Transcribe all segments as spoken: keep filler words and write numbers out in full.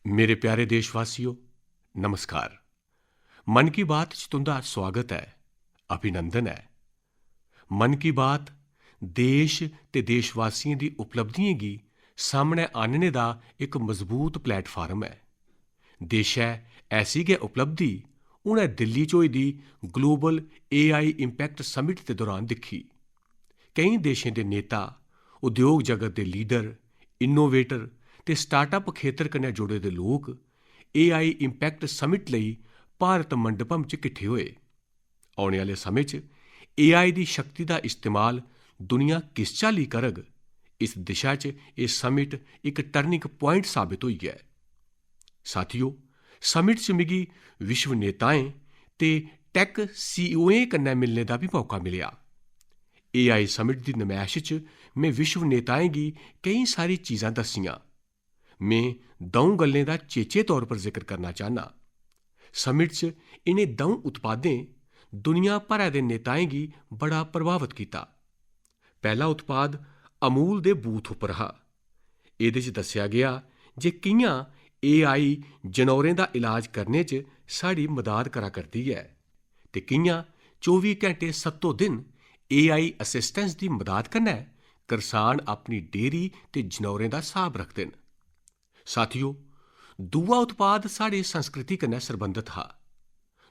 मेरे प्यारे देशवासियो, नमस्कार। मन की बात च तुं'दा सुआगत ऐ, अभिनंदन ऐ। मन की बात देश ते देशवासियें दी उपलब्धियें गी सामनै आह्नने दा इक मजबूत प्लेटफार्म ऐ। देशै ऐसी गै उपलब्धि हुनै दिल्ली च होई दी ग्लोबल एआई इम्पैक्ट समिट दे दौरान दिक्खी। केईं देशें दे नेता, उद्योग जगत दे लीडर, इनोवेटर ते स्टार्टअप खेतर कन्नै जुड़े दे लोक एआई इम्पैक्ट समिट लेई भारत मंडपम च किट्ठे होए। औने आह्ले समें च एआई दी शक्ति दा इस्तेमाल दुनिया किस चाल्ली करग, इस दिशा च एह् समिट इक टर्निंग प्वाइंट साबत होई ऐ। साथियो, समिट च मिगी विश्व नेताएं ते टेक सीईओएं कन्नै मिलने दा बी मौका मिलेआ। एआई समिट दी नमैश च में विश्व नेताएं गी केईं सारी चीजां दस्सियां। में द'ऊं गल्लें दा चेचे तौर पर जिक्र करना चाह्न्नां। समिट च इ'नें द'ऊं उत्पादें दुनिया भरै दे नेताएं गी बड़ा प्रभावत कीता। पैह्ला उत्पाद अमूल दे बूथ उप्पर हा। एह्दे च दस्सेआ गेआ जे कि'यां एआई जनौरें दा इलाज करने च साढ़ी मदाद करा करदी ऐ ते कि'यां चौबी घैंटे सत्तो दिन एआई असिस्टेंस दी मदाद कन्नै करसान अपनी डेयरी ते जनौरें दा स्हाब रखदे न। साथियो, दूआ उत्पाद साढ़ी संस्कृति कन्नै सरबंधत हा।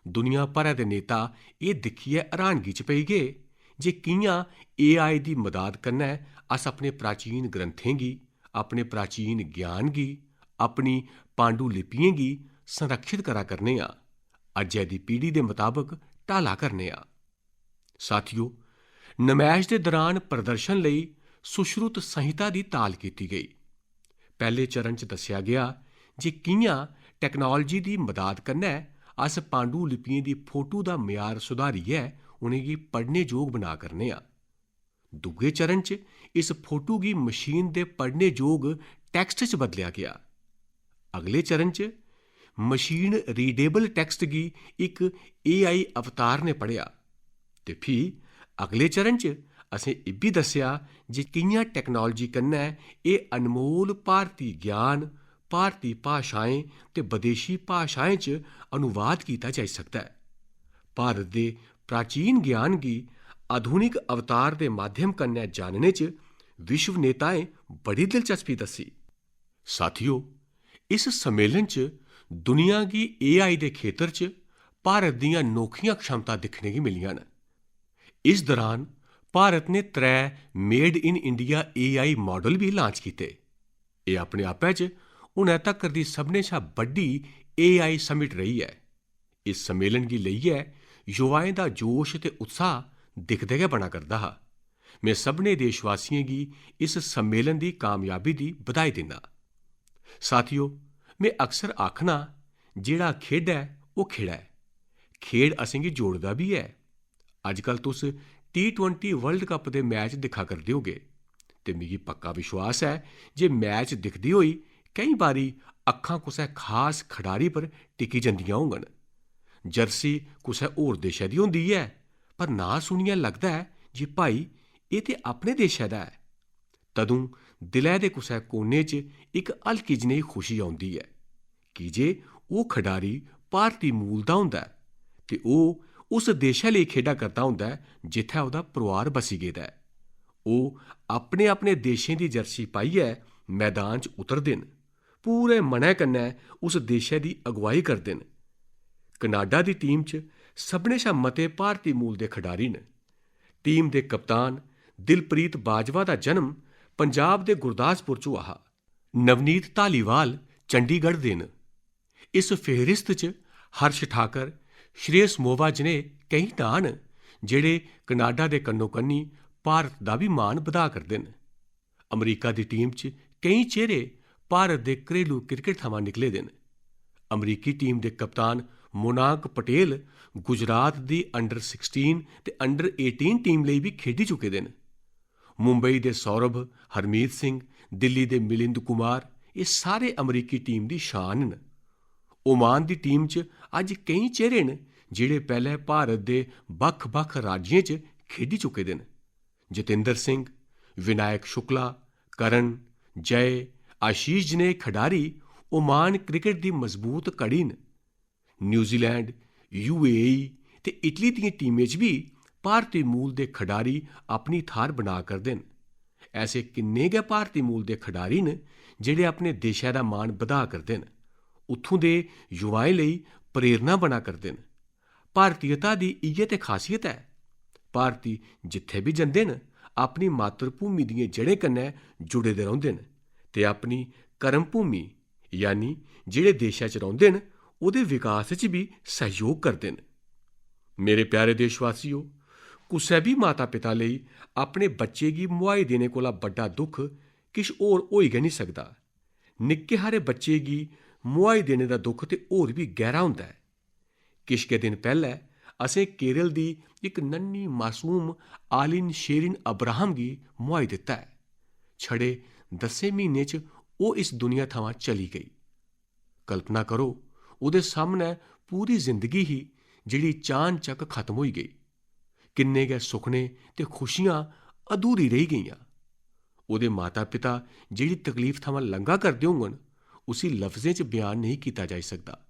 दुनिया भरै दे नेता एह् दिक्खियै हैरानगी च पेई गे जे कि'यां एआई दी मदाद कन्नै अस अपने प्राचीन ग्रंथें गी, अपने प्राचीन ज्ञान गी, अपनी पांडुलिपियें गी संरक्षित करा करने आं, अज्जै दी पीढ़ी दे मताबक ढाला करने आं। साथियो, नमैश दे दरान प्रदर्शन लेई सुश्रुत संहिता दी ताल कीती गेई। पैह्ले चरण च दस्सेआ गेआ जे कि'यां टैक्नालोजी दी मदाद कन्नै अस पांडुलिपियें दी फोटो दा म्यार सुधारियै उ'नेंगी पढ़ने जोग बना करने आं। दूए चरण च इस फोटो गी मशीन दे पढ़ने जोग टैक्स्ट च बदलेआ गेआ। अगले चरण च मशीन रीडेबल टैक्स्ट गी इक एआई अवतार ने पढ़ेआ। ते फ्ही अगले चरण च असें इब्बी दस्सेआ जे कि'यां टैक्नालोजी कन्नै एह् अनमोल भारती ज्ञान भारती भाशाएं ते बदेशी भाशाएं च अनुवाद कीता जाई सकदा ऐ। भारत दे प्राचीन ज्ञान गी आधुनिक अवतार दे माध्यम कन्नै जानने च विश्व नेताएं बड़ी दिलचस्पी दस्सी। साथियो, इस सम्मेलन च दुनिया गी एआई दे खेतर च भारत दियां नोखियां क्षमतां दिक्खने गी मिलियां न। इस दरान भारत ने त्रै made in India AI model बी लांच कीते। एह् अपने आपै च हुनै तक्कर दी सभनें शा बड्डी एआई समिट रेही ऐ। इस सम्मेलन गी लेइयै युवाएं दा जोश ते उत्साह दिखदे गै बना करदा हा। में सभनें देशवासियें गी इस सम्मेलन दी कामयाबी दी बधाई दिन्ना। साथियो, में अक्सर आखना, "जेह्ड़ा खेढै, ओह् खिड़ै।" खेढ असेंगी जोड़दा बी ऐ। अजकल तुस टी ट्वेंटी वर्ल्ड कप दे मैच दिक्खा करदे होगे ते मिगी पक्का विश्वास ऐ जे मैच दिखदे होई केईं बारी अक्खां कुसै खास खडारी पर टिकी जंदियां होङन। जर्सी कुसै होर देशै दी होंदी ऐ, पर नांऽ सुनियै लगदा ऐ जे भाई, एह् ते अपने देशै दा ऐ। तदूं दिलै दे कुसै कोने च इक हल्की जनेही खुशी औंदी ऐ, की जे ओह् खडारी भारती मूल दा होंदा ऐ ते ओह् उस देशै लेई खेढा करदा होंदा ऐ जित्थै ओह्दा परोआर बसी गेदा ऐ। ओह् अपने-अपने देशें दी जर्सी पाइयै मैदान च उतरदे न, पूरे मनै कन्नै उस देशै दी अगुआई करदे न। कनाडा दी टीम च सभनें शा मते भारती मूल दे खडारी न। टीम दे कप्तान दिलप्रीत बाजवा दा जन्म पंजाब दे गुरदासपुर च होआ हा। नवनीत धालीवाल चंडीगढ़ दे न। इस फेहरिस्त च हर्ष ठाकर, श्रेयस मोवा जनेह् केईं नांऽ न जेह्ड़े कनाडा दे कन्नो-कन्नी भारत दा बी मान बधा करदे न। अमरीका दी टीम च केईं चेहरे भारत दे घरेलू क्रिकेट थमां निकले दे न। अमरीकी टीम दे कप्तान Monank Patel Gujarat the under sixteen ते अंडर एटीन टीम लेई बी खेढी चुके दे न। मुंबई दे सौरभ, हरमीत सिंह, दिल्ली दे मिलिंद कुमार, एह् सारे अमरीकी टीम दी शान न। ओमान दी टीम च अज्ज केईं चेहरे न जेह्ड़े पैह्ले भारत दे बक्ख-बक्ख राज्यें च खेढी चुके दे न। जितेंद्र सिंह, विनायक शुक्ला, करण, जय, आशीष जनेह् खडारी ओमान क्रिकेट दी मजबूत कड़ी न। न्यूजीलैंड, यूएई ते इटली दियें टीमें च बी भारती मूल दे खडारी अपनी थाह्र बना करदे न। ऐसे किन्ने गै भारती मूल दे खडारी न जेह्ड़े अपने देशै दा मान बधा करदे न, उत्थूं दे युवाएं लेई प्रेरणा बना करदे न। भारतीयता दी इ'यै ते खासियत ऐ। भारती जित्थै बी जंदे न, अपनी मातृभूमि दियें जड़ें कन्नै जुड़े दे रौंह्दे न ते अपनी कर्मभूमि, यानी जेह्ड़े देशै च रौंह्दे न, ओह्दे विकास च बी सैह्योग करदे न। मेरे प्यारे देशवासियो, कुसै बी माता-पिता लेई अपने बच्चे गी मुहाई देने कोला बड्डा दुख किश होर होई गै निं सकदा। निक्के हारे बच्चे गी मुहाई देने दा दुख ते होर बी गैह्रा होंदा ऐ। किश गै दिन पैह्लै असें केरल दी इक नन्नी मासूम आलिन शेरिन अब्राहम गी मुहाई दित्ता ऐ। छड़े दस्सें म्हीनें च ओह् इस दुनिया थमां चली गेई। कल्पना करो, ओह्दे सामनै पूरी जिंदगी ही, जेह्ड़ी चान-चक्क खत्म होई गेई। किन्ने गै सुखने ते खुशियां अधूरी रेही गेइयां। ओह्दे माता-पिता जेह्ड़ी तकलीफ थमां लंघा करदे होङन, उसी लफ्जें च बयान नेईं कीता जाई सकदा।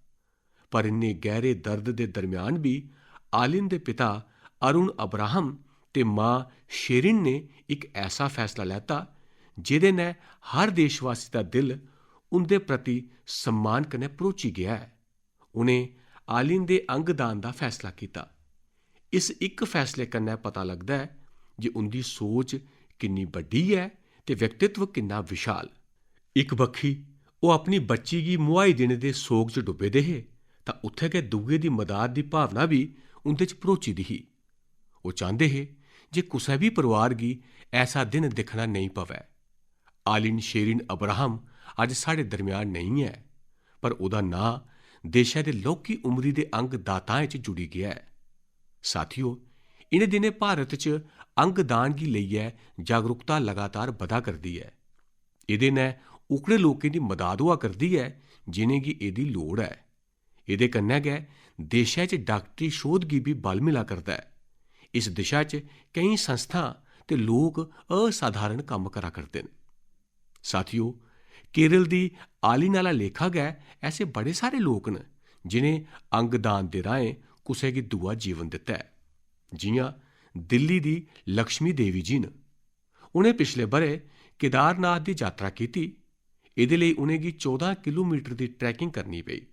पर इन्ने गैह्रे दर्द दे दरम्यान बी आलिन दे पिता अरुण अब्राहम ते मां शेरिन ने इक ऐसा फैसला लैता, जेह्दे नै हर देशवासी दा दिल उं'दे प्रति सम्मान कन्नै भरोची गेआ ऐ। उ'नें आलिन दे अंगदान दा फैसला कीता। इस इक फैसले कन्नै पता लगदा ऐ जे उं'दी सोच किन्नी बड्डी ऐ ते व्यक्तित्व किन्ना विशाल। इक बक्खी ओह् अपनी बच्ची गी मुहाई देने दे सोग च डुब्बे दे हे, तां उत्थै गै दुए दी मदाद दी भावना बी उं'दे च भरोची दी ही। ओह् चांह्दे हे जे कुसै बी परोआर गी ऐसा दिन दिक्खना नेईं पवै। आलिन शेरिन अब्राहम अज्ज साढ़े दरम्यान नेईं ऐ, पर ओह्दा नांऽ देशै दे लौह्की उमरी दे अंगदाताएं च जुड़ी गेआ ऐ। साथियो, इ'नें दिनें भारत च अंगदान गी लेइयै जागरूकता लगातार बधा करदी ऐ। एह्दे नै ओकड़े लोकें दी मदाद होआ करदी ऐ जि'नेंगी एह्दी लोड़ ऐ। एह्दे कन्नै गै देशै च डाक्टरी शोध गी बी बल मिला करदा ऐ। इस दिशा च केईं संस्थां ते लोक असाधारण कम्म करा करदे न। साथियो, केरल दी आलिन आह्ला लेखा गै ऐसे बड़े सारे लोक न जि'नें अंगदान दे राहें कुसै गी दूआ जीवन दित्ता ऐ। जि'यां दिल्ली दी लक्ष्मी देवी जी न। उ'नें पिछले ब'रे केदारनाथ दी जातरा कीती। एह्दे लेई उ'नेंगी चौदां किलोमीटर दी ट्रैकिंग करनी पेई।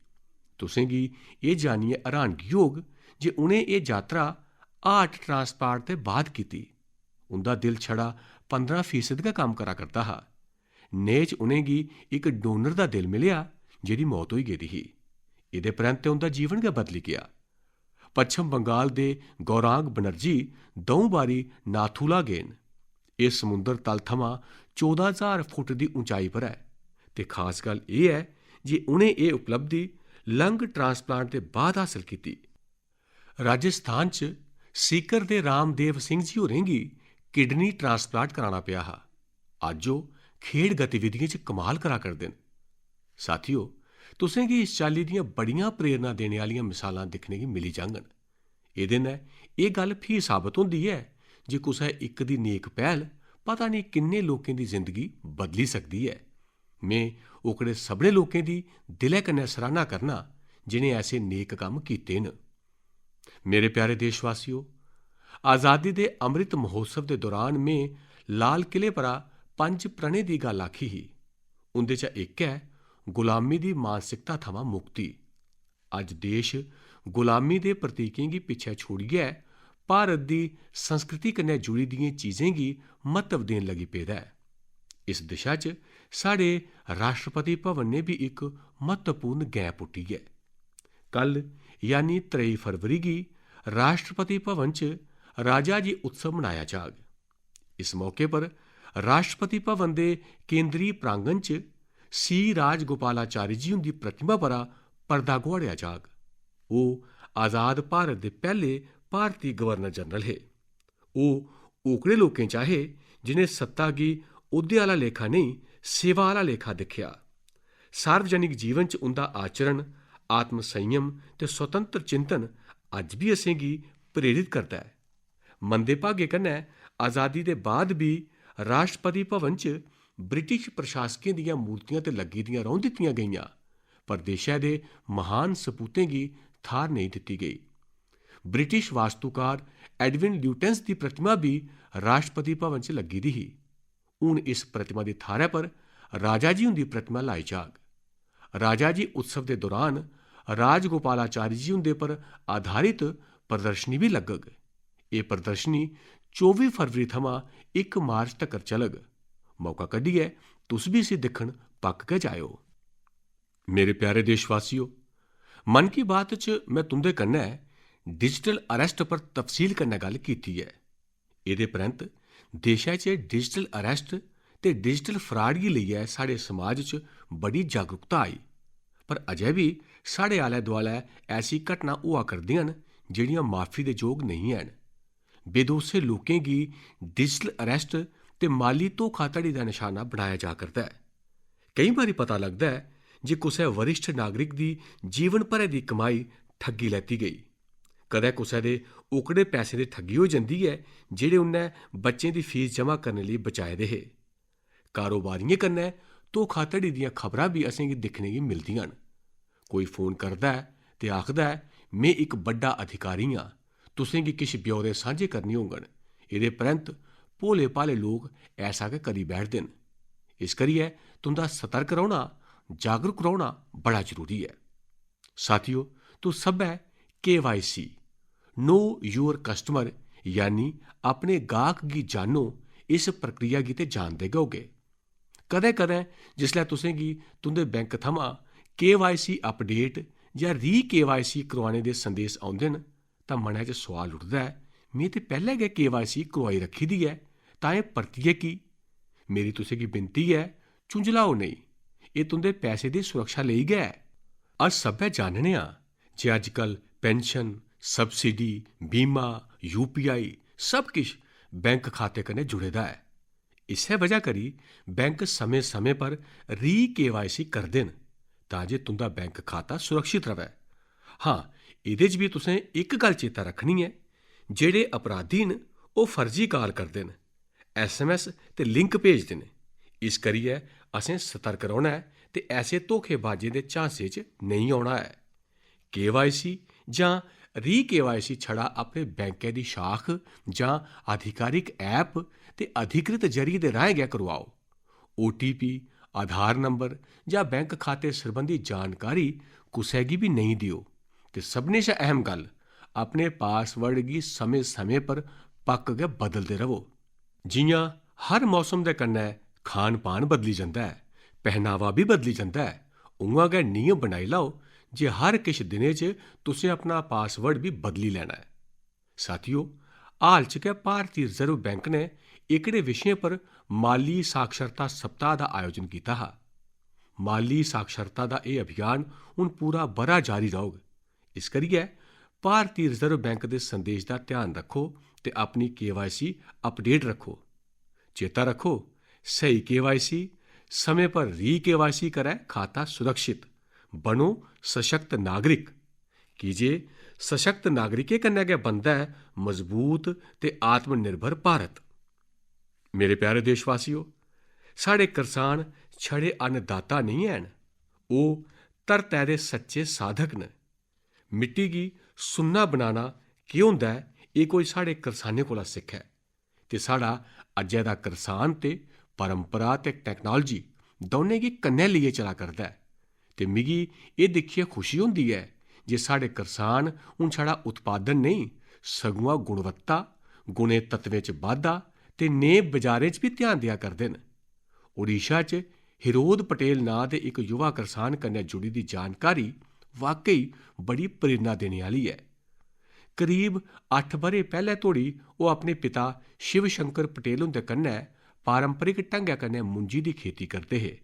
तुसेंगी एह् जानियै हैरानगी होग जे उ'नें एह् जातरा हार्ट ट्रांसप्लांट दे बाद कीती। उं'दा दिल छड़ा पंदरां फीसद गै कम्म करा करदा हा। नेह् च उ'नेंगी इक डोनर दा दिल मिलेआ, जेह्दी मौत होई गेदी ही। एह्दे परैंत्त उं'दा जीवन गै बदली गेआ। पच्छम बंगाल दे गौरांग बनर्जी द'ऊं बारी नाथुला गे न। एह् समुंदर तल थमां चौदां ज्हार फुट दी उंचाई पर ऐ ते खास गल्ल एह् ऐ जे उ'नें एह् उपलब्धि लंग ट्रांसप्लांट दे बाद हासल कीती। राजस्थान च सीकर दे रामदेव सिंह जी होरें गी किडनी ट्रांसप्लांट कराना पेआ हा। अज्ज ओह् खेड गतिविधियें च कमाल करा करदे न। साथियो, तुसें गी इस चाल्ली दियां बड़ियां प्रेरणा देने आह्लियां मिसालां दिक्खने गी मिली जाङन। एह्दे नै एह् गल्ल फ्ही साबत होंदी ऐ जे कुसै इक दी नेक पैह्ल पता नेईं किन्ने लोकें दी जिंदगी बदली सकदी ऐ। में ओकड़े सभनें लोकें दी दिलै कन्नै सराह्ना करना जि'नें ऐसे नेक कम्म कीते न। मेरे प्यारे देशवासियो, आजादी दे अमृत महोत्सव दे दौरान में लाल किले परा पंज प्रणें दी गल्ल आखी ही। उं'दे चा इक ऐ गुलामी दी मानसिकता थमां मुक्ति। अज्ज देश गुलामी दे प्रतीकें गी पिच्छै छोड़ियै भारत दी संस्कृति कन्नै जुड़ी दियें चीजें गी म्हत्तव देन लगी पेदा ऐ। इस दिशा च साढ़े राष्ट्रपति भवन ने बी इक म्हत्तवपूर्ण गैं पुट्टी ऐ। कल, यानी त्रेई फरवरी गी, राष्ट्रपति भवन च राजा जी उत्सव मनाया जाग। इस मौके पर राष्ट्रपति भवन दे केंद्री प्रांगण च सी राजगोपालाचारी जी हुंदी प्रतिमा परा पर्दा गुहाड़ेआ जाग। ओह् आजाद भारत दे पैह्ले भारती गवर्नर जनरल हे। ओह् ओकड़े लोकें चा हे जि'नें सत्ता गी ओह्दे आह्ला लेखा नेईं, सेवा आह्ला लेखा दिक्खेआ। सार्वजनिक जीवन च उं'दा आचरण, आत्म संयम ते स्वतंत्र चिंतन अज्ज बी असेंगी प्रेरित करदा ऐ। मंदे भागे कन्नै आजादी दे बाद बी राष्ट्रपति भवन च ब्रिटिश प्रशासकें दियां मूर्तियां ते लग्गी दियां रौह्न दित्तियां गेइयां, पर देशै दे महान सपूतें गी थाह्र नेईं दित्ती गेई। ब्रिटिश वास्तुकार एडविन ल्यूटेंस दी प्रतिमा बी राष्ट्रपति भवन च लग्गी दी ही। हून इस प्रतिमा दी थाह्रै पर राजा जी हुंदी प्रतिमा लाई जाग। राजा जी उत्सव दे दौरान राजगोपालाचारी जी हुंदे पर आधारित प्रदर्शनी बी लग्गग। एह् प्रदर्शनी चौबी फरवरी थमां इक मार्च तगर चलग। मौका कड्ढियै तुस बी इसी दिक्खन पक्क गै जाएओ। मेरे प्यारे देशवासियो, मन की बात च में तुं'दे कन्नै डिजिटल अरेस्ट पर तफसील कन्नै गल्ल कीती ऐ। एह्दे परैंत देशै च डिजिटल अरेस्ट ते डिजिटल फ्राड गी लेइयै साढ़े समाज च बड़ी जागरूकता आई, पर अजें बी साढ़े आलै-दुआलै ऐसी घटनां होआ करदियां न जेह्ड़ियां माफी दे जोग नेईं हैन। बेदोसे लोकें गी डिजिटल अरेस्ट ते माली धोखाधड़ी दा नशाना बनाया जा करदा ऐ। केईं बारी पता लगदा ऐ जे कुसै वरिष्ठ नागरिक दी जीवन भरै दी कमाई ठग्गी लैती गेई। कदें कुसै दे ओकड़े पैसें दी ठग्गी होई जंदी ऐ जेह्ड़े उन्नै बच्चें दी फीस जमा करने लेई बचाए दे हे। कारोबारियें कन्नै धोखाधड़ी दियां खबरां बी असेंगी दिक्खने गी मिलदियां न। कोई फोन करदा ऐ ते आखदा ऐ, "में इक बड्डा अधिकारी आं, तुसेंगी किश ब्यौरे सांझे करने होङन।" एह्दे परैंत भोले-भाले लोक ऐसा गै करी बैठदे न। इस करियै तुं'दा सतर्क रौह्ना, जागरूक रौह्ना बड़ा जरूरी ऐ। साथियो, तुस सब्भै K Y C, Know Your Customer, यानी अपने गाह्क गी जानो, इस प्रक्रिया गी ते जानदे गै होगे। कदें-कदें जिसलै तुसें गी तुं'दे बैंक थमां के वाई सी अपडेट जां री के वाई सी करोआने दे संदेश औंदे न, तां मनै च सोआल उठदा ऐ, "में ते पैह्लें गै के वाई सी करोआई रक्खी दी ऐ, तां एह् परतियै की?" मेरी तुसें गी विनती ऐ, झुंझलाओ नेईं। एह् तुं'दे पैसे दी सुरक्षा लेई गै ऐ। अस सब्भै जानने आं जे अज्जकल पेंशन, सब्सिडी, बीमा, यू पी आई, सब किश बैंक खाते कन्नै जुड़े दा ऐ। इस्सै वजह करी बैंक समें-समें पर री के वाई सी करदे न, तां जे तुं'दा बैंक खाता सुरक्षत र'वै। हां, एह्दे च बी तुसें इक गल्ल चेता रक्खनी ऐ, जेह्ड़े अपराधी न, ओह् फर्जी काल करदे न, एस एम एस ते लिंक भेजदे न। इस करियै असें सतर्क रौह्ना ऐ ते ऐसे धोखेबाजें दे झांसे च नेईं औना ऐ। के वाई सी जां री के वाई सी छड़ा अपने बैंकै दी शाख जां आधिकारिक ऐप ते अधिकृत जरिये दे राहें गै करोआओ। ओ टी पी, आधार नंबर जां बैंक खाते सरबंधी जानकारी कुसै गी बी नेईं देओ। ते सभनें शा अहम गल्ल, अपने पासवर्ड गी समें-समें पर पक्क गै बदलदे र'वो। जि'यां हर मौसम दे कन्नै खान-पान बदली जंदा ऐ, पहनावा बी बदली जंदा ऐ, उ'आं गै नियम बनाई लैओ जे हर किश दिनें च तुसें अपना पासवर्ड बी बदली लैना ऐ। साथियो, हाल च गै भारती रिजर्व बैंक ने एह्कड़े विशें पर माली साक्षरता सप्ताह दा आयोजन कीता हा। माली साक्षरता दा एह् अभियान हून पूरा ब'रा जारी रौह्ग। इस करियै भारती रिजर्व बैंक दे संदेश दा ध्यान रक्खो ते अपनी के वाई सी अपडेट रक्खो। चेता रक्खो, स्हेई के वाई सी, समें पर री के वाई सी करै खाता सुरक्षत। बनो सशक्त नागरिक, की जे सशक्त नागरिकें कन्नै गै बनदा ऐ मजबूत ते आत्मनिर्भर भारत। मेरे प्यारे देशवासियो, साढ़े करसान छड़े अन्नदाता नेईं हैन, ओह् धरतै दे सच्चे साधक न। मिट्टी गी सुन्ना बनाना केह् होंदा ऐ, एह् कोई साढ़े करसानें कोला सिक्खै। ते साढ़ा अज्जै दा करसान ते परंपरा ते टैक्नोलाजी दौनें गी कन्नै लेइयै चला करदा ऐ। ते मिगी एह् दिक्खियै खुशी होंदी ऐ जे साढ़े करसान हून छड़ा उत्पादन नेईं, सगुआं गुणवत्ता, गुणें तत्वें च बाद्धा ते नेह् बजारें च बी ध्यान देआ करदे न। ओडिशा च हिरोद पटेल नांऽ दे इक युवा करसान कन्नै जुड़ी दी जानकारी वाकई बड़ी प्रेरणा देने आह्ली ऐ। करीब अट्ठ ब'रे पैह्ले धोड़ी ओह् अपने पिता शिव शंकर पटेल हुंदे कन्नै पारंपरिक ढंगै कन्नै मुंजी दी खेती करदे हे,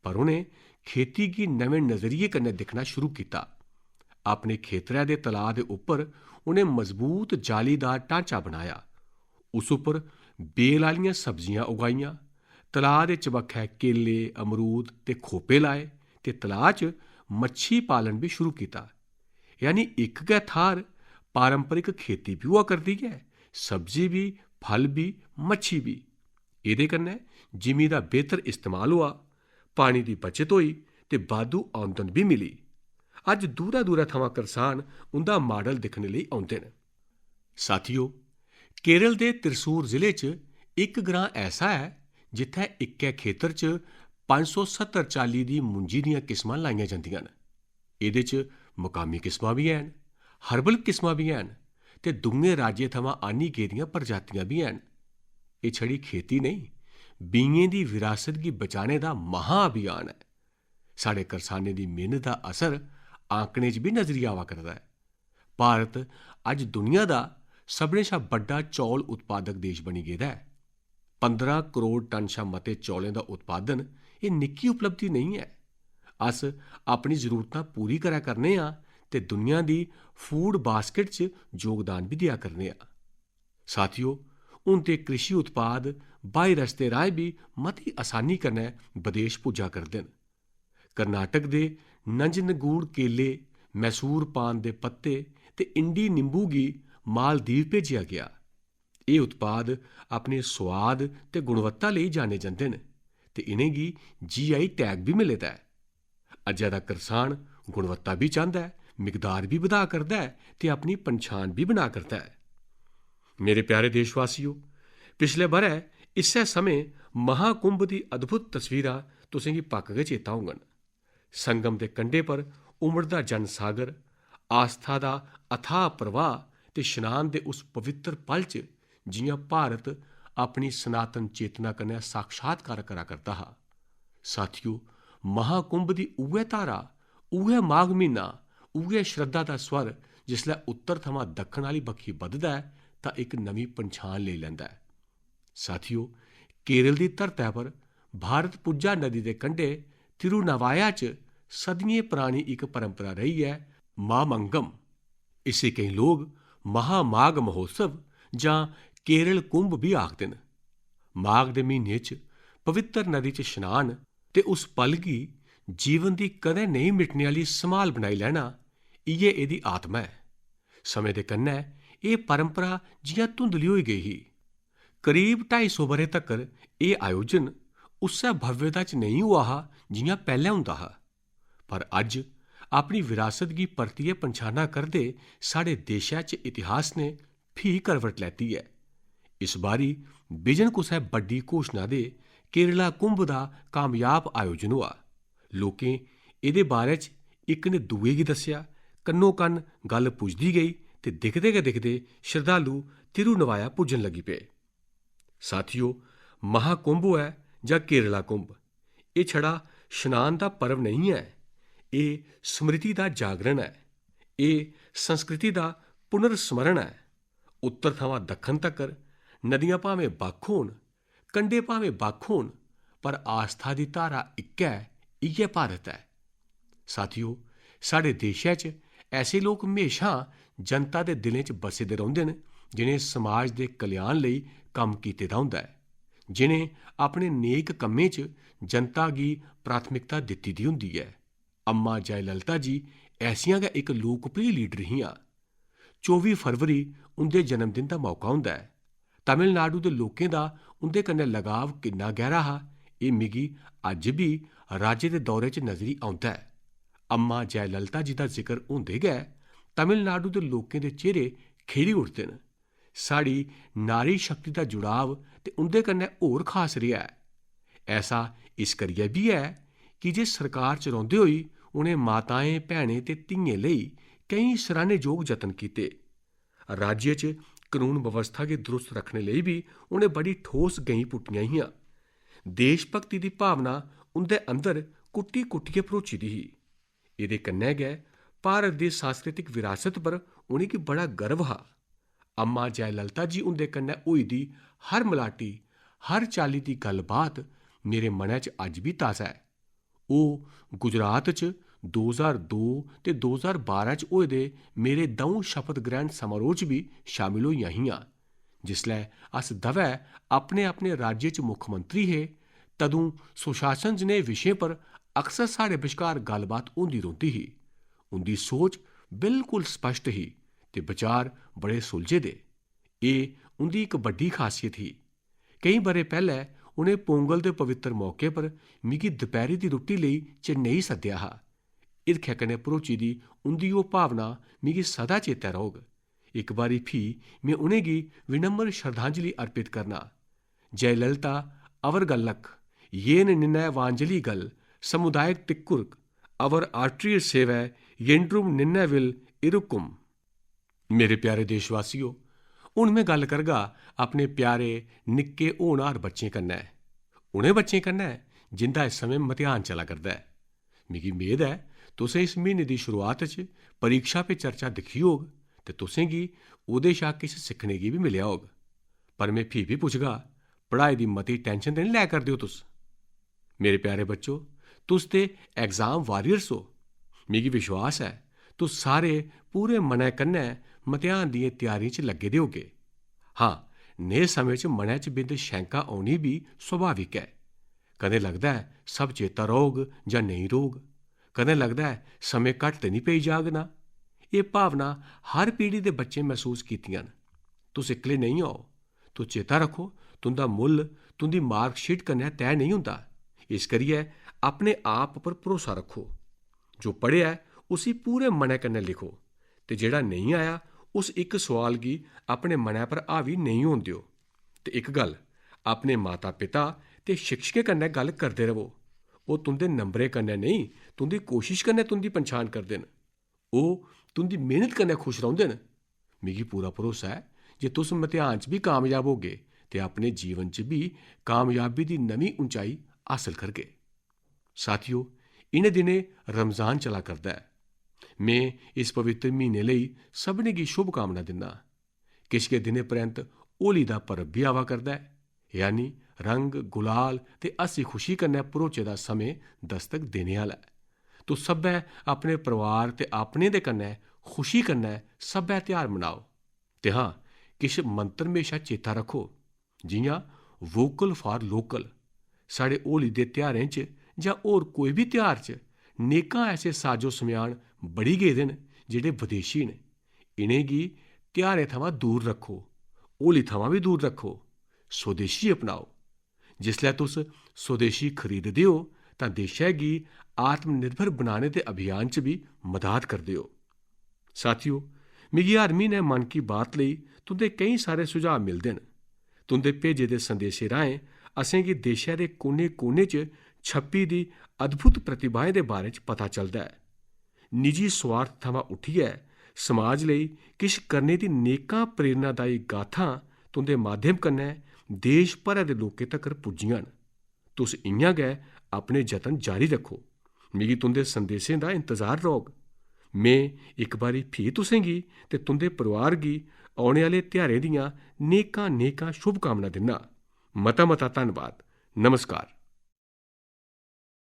पर उ'नें खेती गी नमें नजरिये कन्नै दिक्खना शुरू कीता। अपने खेतरै दे तलाऽ दे उप्पर उ'नें मजबूत जालीदार ढांचा बनाया। उस उप्पर बेल आह्लियां सब्जियां उगाइयां, तलाऽ दे चबक्खै केले, अमरूद ते खोपे लाए ते तलाऽ च मच्छी पालन बी शुरू कीता। यानी इक गै थाह्र पारंपरिक खेती बी होआ करदी ऐ, सब्जी बी, फल बी, मच्छी बी। एह्दे कन्नै जिमीं दा बेहतर इस्तेमाल होआ, पानी दी बचत होई ते बाद्धू आमदन बी मिली। अज्ज दूरा-दूरा थमां करसान उं'दा माडल दिक्खने लेई औंदे न। साथियो, केरल दे त्रिसूर जिले च इक ग्रां ऐसा ऐ जित्थै इक्कै खेतर च पंज सौ सत्तर चाल्ली दी मुंजी दियां किस्मां लाइयां जंदियां न। एह्दे च मकामी किस्मां बी हैन, हर्बल किस्मां बी हैन ते दूए राज्यें थमां आह्नी गेदियां प्रजातियां बी हैन। एह् छड़ी खेती नेईं, बीएं दी विरासत गी बचाने दा महा अभियान ऐ। साढ़े करसानें दी मेह्नत दा असर आंकड़ें च बी नजरी आवा करदा ऐ। भारत अज्ज दुनिया दा सभनें शा बड्डा चौल उत्पादक देश बनी गेदा ऐ। पंदरां करोड़ टन शा मते चौलें दा उत्पादन, एह् निक्की उपलब्धि नेईं ऐ। अस अपनी जरूरतां पूरी करै करने आं ते दुनिया दी फूड बास्केट च योगदान बी देआ करने आं। साथियो, हून ते कृषि उत्पाद ब्हाई रस्ते राहें बी मती असानी कन्नै बदेश पुज्जा करदे न। कर्नाटक दे नंजनगूड केले, मैसूर पान दे पत्ते ते इंडी नींबू गी मालदीव भेजेआ गेआ। एह् उत्पाद अपने सोआद ते गुणवत्ता लेई जाने जंदे न ते इ'नेंगी जीआई टैग बी मिले दा ऐ। अज्जै दा करसान गुणवत्ता बी चांह्दा ऐ, मिकदार बी बधा करदा ऐ ते अपनी पंछान बी बना करदा ऐ। मेरे प्यारे देशवासियो, पिछले ब'रै इस्सै समें महाकुंभ दी अद्भुत तस्वीरां तुसेंगी पक्क गै चेता होङन। संगम दे कंढे पर उमड़दा जनसागर, आस्था दा अथाह प्रवाह ते स्नान दे उस पवित्र पल च जि'यां भारत अपनी सनातन चेतना कन्नै साक्षात्कार करा करदा हा। साथियो, महाकुंभ दी उ'ऐ धारा, उ'ऐ माघ म्हीना, उ'ऐ श्रद्धा दा स्वर जिसलै उत्तर थमां दक्खन आह्ली बक्खी बधदा ऐ तां इक नमीं पंछान लेई लैंदा ऐ। साथियो, केरल दी धरतै पर भारत पुज्जा नदी दे कंढे तिरुनावाया च सदियें परानी इक परंपरा रेही ऐ, मामंगम। इसी केईं लोक महामाघ महोत्सव जां केरल कुंभ बी आखदे न। माघ दे म्हीने च पवित्र नदी च स्नान ते उस पल गी जीवन दी कदें नेईं मिटने आह्ली सम्हाल बनाई लैना, इ'यै एह्दी आत्मा ऐ। समें दे कन्नै एह् परंपरा जि'यां धुंधली होई गेई ही। करीब ढाई सौ ब'रे तक्कर एह् आयोजन उस्सै भव्यता च नेईं होआ हा जि'यां पैह्लें होंदा हा। पर अज्ज अपनी विरासत गी परतियै पंछाना करदे साढ़े देशै च इतिहास ने फ्ही करवट लैती ऐ। इस बारी बिजन कुसै बड्डी घोशना दे केरला कुंभ दा कामयाब आयोजन होआ। लोकें एह्दे बारे च इक ने दूए गी दस्सेआ, कन्नो-कन्न गल्ल पुजदी गेई ते दिखदे गै दिखदे श्रद्धालु तिरुनवाया पुज्जन लगी पे। साथियो, महाकुंभ होऐ जां केरला कुंभ, एह् छड़ा स्नान दा पर्व नेईं ऐ, एह् स्मृति दा जागरण ऐ, एह् संस्कृति दा पुनर्स्मरण ऐ। उत्तर थमां दक्खन तक्कर नदियां भामें बक्ख होन, कंढे भामें बक्ख होन, पर आस्था दी धारा इक्कै, इ'यै भारत ऐ। साथियो, साढ़े देशै च ऐसे लोक म्हेशां जनता दे दिलें च बस्से दे रौंह्दे न, जि'नें समाज दे कल्याण लेई कम्म कीते दा होंदा ऐ, जि'नें अपने नेक कम्में च जनता गी प्राथमिकता दित्ती दी होंदी ऐ। अम्मा जयललिता जी ऐसियां गै इक लोकप्रिय लीडर हियां। चौबी फरवरी उं'दे जन्मदिन दा मौका होंदा ऐ। तमिलनाडु दे लोकें दा उं'दे कन्नै लगाव किन्ना गैह्रा हा, एह् मिगी अज्ज बी राज्य दे दौरे च नजरी औंदा ऐ। अम्मा जयललिता जी दा जिकर होंदे गै तमिलनाडु दे लोकें दे चेह्रे खिड़ी उठदे न। साढ़ी नारी शक्ति दा जुड़ाव ते उं'दे कन्नै होर खास रेहा ऐ। ऐसा इस करियै बी ऐ की जे सरकार च रौंह्दे होई उ'नें माताएं, भैनें ते धियें लेई केईं सराह्नेजोग जतन कीते। राज्य च कनून बवस्था गी दुरुस्त रक्खने लेई बी उ'नें बड़ी ठोस गैईं पुट्टियां हियां। देशभक्ति दी भावना उं'दे अंदर कुट्टी-कुट्टियै भरोची दी ही। एह्दे कन्नै गै भारत दी सांस्कृतिक विरासत पर उ'नेंगी बड़ा गर्व हा। अम्मा जयललिता जी हुंदे कन्नै होई दी हर मलाटी, हर चाल्ली दी गल्लबात मेरे मनै च अज्ज बी ताजा ऐ। ओह् गुजरात च दो ज्हार दो ते दो ज्हार बारां च होए दे मेरे द'ऊं शपथ ग्रैह्ण समारोह च बी शामिल होइयां हियां, जिसलै अस दवै अपने-अपने राज्य च मुक्खमंत्री हे। तदूं सुशासन जनेह् विशें पर अक्सर साढ़े बश्कार गल्लबात होंदी रौंह्दी ही। उं'दी सोच बिल्कुल स्पष्ट ही ते बचार बड़े सुलझे दे। एह् उं'दी इक बड्डी खासियत ही। केईं ब'रे पैह्लै उ'नें पोंगल दे पवित्र मौके पर मिगी दपैह्री दी रुट्टी लेई चेन्नई सद्देआ हा। हिरखै कन्नै भरोची दी उं'दी ओह् भावना मिगी सदा चेतै रौह्ग। इक बारी फ्ही में उ'नेंगी विनम्र श्रद्धांजलि अर्पित करना। जयललिता अवर गल्लक, येन निन्नै वांजलि गल, समुदायक तिक्कुर्क, अवर आर्ट्रिय सेवै, येंड्रुम निन्नै विल इरुकुम। मेरे प्यारे देशवासियो, हुन में गल्ल करगा अपने प्यारे निक्के होनहार बच्चें कन्नै, उ'नें बच्चें कन्नै जिं'दा इस समें मतेहान चला करदा ऐ। मिगी मेद ऐ, तुसें इस म्हीने दी शुरुआत च परीक्षा पे चर्चा दिक्खी होग ते तुसें गी ओह्दे शा किश सिक्खने गी बी मिलेआ होग। पर में फ्ही बी पुछगा, पढ़ाई दी मती टैंशन ते निं लै करदे ओ तुस? मेरे प्यारे बच्चो, तुस ते एग्जाम वारियर्स ओ। मिगी विश्वास ऐ, तुस सारे पूरे मनै कन्नै मतेहान दियें त्यारियें च लग्गे दे होगे। हां, नेह् समें च मनै च बिंद शैंका औनी बी स्वाभाविक ऐ। कदें लगदा ऐ सब चेता रौह्ग जां नेईं रौह्ग। कदें लगदा ऐ समें घट्ट ते निं पेई जाग ना। एह् भावना हर पीढ़ी दे बच्चें मसूस कीतियां न। तुस इक्कले नेईं ओ। तुस चेता रक्खो, तुं'दा मुल्ल तुं'दी मार्कशीट कन्नै तैऽ नेईं होंदा। इस करियै अपने आप पर भरोसा रक्खो। जो पढ़ेआ ऐ, उसी पूरे मनै कन्नै लिखो ते जेह्ड़ा नेईं आया, उस इक सोआल गी अपने मनै पर हावी नेईं होन देओ। ते इक गल्ल, अपने माता-पिता ते शिक्षकें कन्नै गल्ल करदे र'वो। ओह् तुं'दे नंबरें कन्नै नेईं, तुं'दी कोशश कन्नै तुं'दी पंछान करदे न। ओह् तुं'दी मेह्नत कन्नै खुश रौंह्दे न। मिगी पूरा भरोसा ऐ जे तुस मतेहान च बी कामयाब होगे ते अपने जीवन च बी कामयाबी दी नमीं उंचाई हासल करगे। साथियो, इ'नें दिनें रमजान चला करदा ऐ। में इस पवित्र म्हीने लेई सभनें गी शुभकामना दिन्ना। किश गै दिनें परैंत होली दा पर्व बी आवा करदा ऐ, यानी रंग, गुलाल ते हस्सी खुशी कन्नै भरोचे दा समें दस्तक देने आह्ला ऐ। तुस सब्भै अपने परोआर ते अपने दे कन्नै खुशी कन्नै सब्भै तेहार मनाओ। ते हां, किश मंत्र म्हेशा चेता रक्खो, जि'यां vocal for local। साढ़े होली दे तेहारें च जां होर कोई बी तेहार च नेकां ऐसे साजो सम्यान बड़ी गेदे न जेह्ड़े बदेशी न। इ'नेंगी तेहारें थमां दूर रक्खो, होली थमां बी दूर रक्खो, स्वदेशी अपनाओ। जिसलै तुस स्वदेशी खरीददे ओ तां देशै गी आत्मनिर्भर बनाने दे अभियान च बी मदाद करदे ओ। साथियो, मिगी हर म्हीनै मन की बात लेई तुं'दे केईं सारे सुझाऽ मिलदे न। तुं'दे भेजे दे संदेशें राहें असेंगी देशै दे कोने-कोने च छप्पी दी अद्भुत प्रतिभाएं दे बारे च पता चलदा ऐ। निजी स्वार्थ थमां उट्ठियै समाज लेई किश करने दी नेकां प्रेरणादायी गाथां तुं'दे माध्यम कन्नै देश भरै दे लोकें तगर पुज्जियां न। तुस इ'यां गै अपने जतन जारी रक्खो। मिगी तुं'दे संदेशें दा इंतजार रौह्ग। में इक बारी फ्ही तुसेंगी ते तुं'दे परोआर गी औने आह्ले तेहारें दियां नेकां-नेकां शुभकामनां दिन्ना। मता-मता धन्नवाद। नमस्कार।